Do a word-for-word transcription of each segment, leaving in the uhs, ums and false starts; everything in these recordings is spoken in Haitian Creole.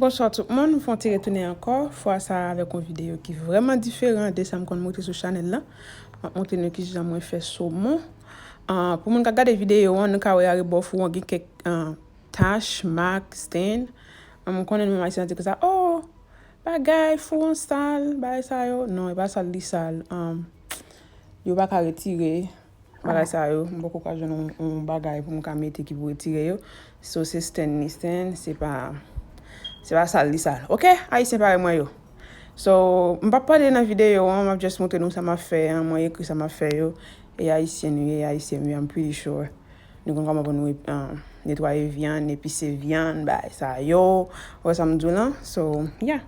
Bonswa tout moun, m fè yon ti retounen ankò, fwa sa a avèk yon videyo ki vrèman diferan de sa m konn montre sou chanèl la. M ap montre nou kijan mwen fè somon. Ah, pou moun k ap gade videyo an, nou ka wè arebò fou an gen kèk, ah, tach, mak, stain. Ah, m konnen nou menm Ayisyen an di konsa, "Oh, bagay fou an sal, bagay sa yo." Non, e pa sal li sal. Ah, yo pa ka retire bagay sa yo, m poko ka jwenn yon, yon bagay pou m ka mete ki pou retire yo. So, se stain li stain, se pa, se pa sal li sal. Oke? Ayisyen parèy mwen yo. So, m p ap pale nan videyo an, m ap just montre nou sa m ap fè an, mwen ekri sa m ap fè yo. E Ayisyen nou ye, Ayisyen m ye, I'm pretty sure. Nou konn kòman pou nou, ah, netwaye vyann, epise vyann, bagay sa yo. Ou wè sa m di w lan? So, yeah.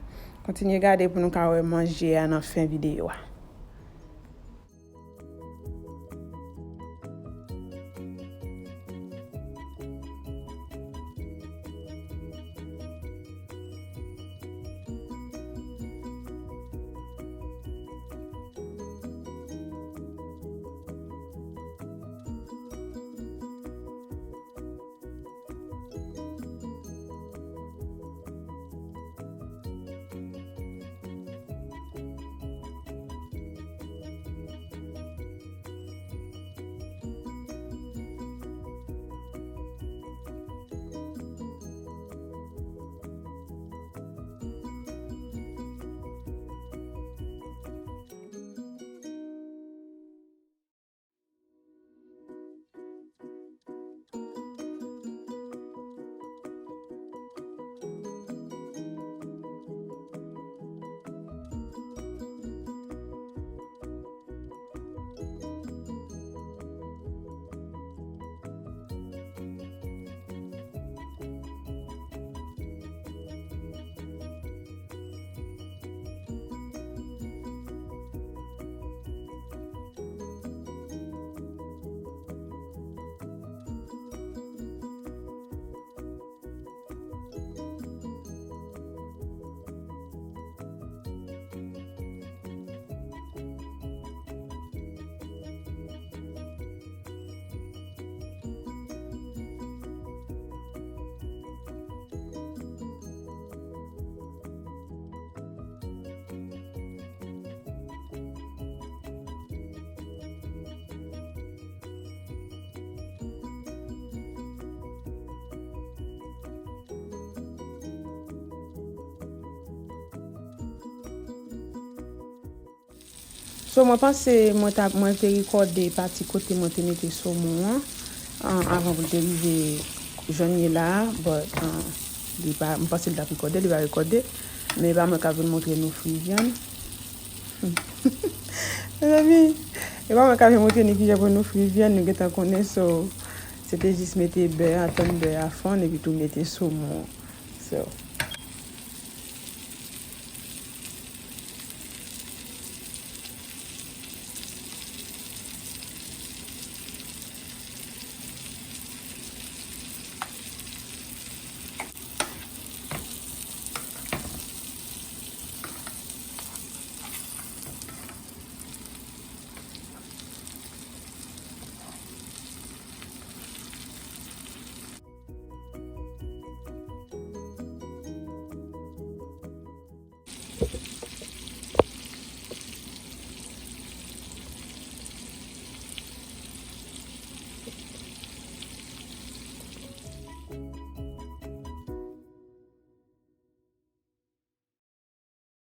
Kontinye gade pou nou ka wè manje a nan fen videyo a. So, mwen panse mwen ta, mwen te rekòde pati kote mwen te mete somon an, an, avan pou l te rive jan l ye la a, but, an, li pa, mwen panse l t ap rekòde, li pa rekòde, men e pa mwen k ap vin montre nou fri vyann. Mezanmi, e pa mwen k ap vin montre nou kijan pou nou fri vyann, nou gentan konnen, so, se te jis mete bè a, tann bè a fonn, epi tou mete somon an. So,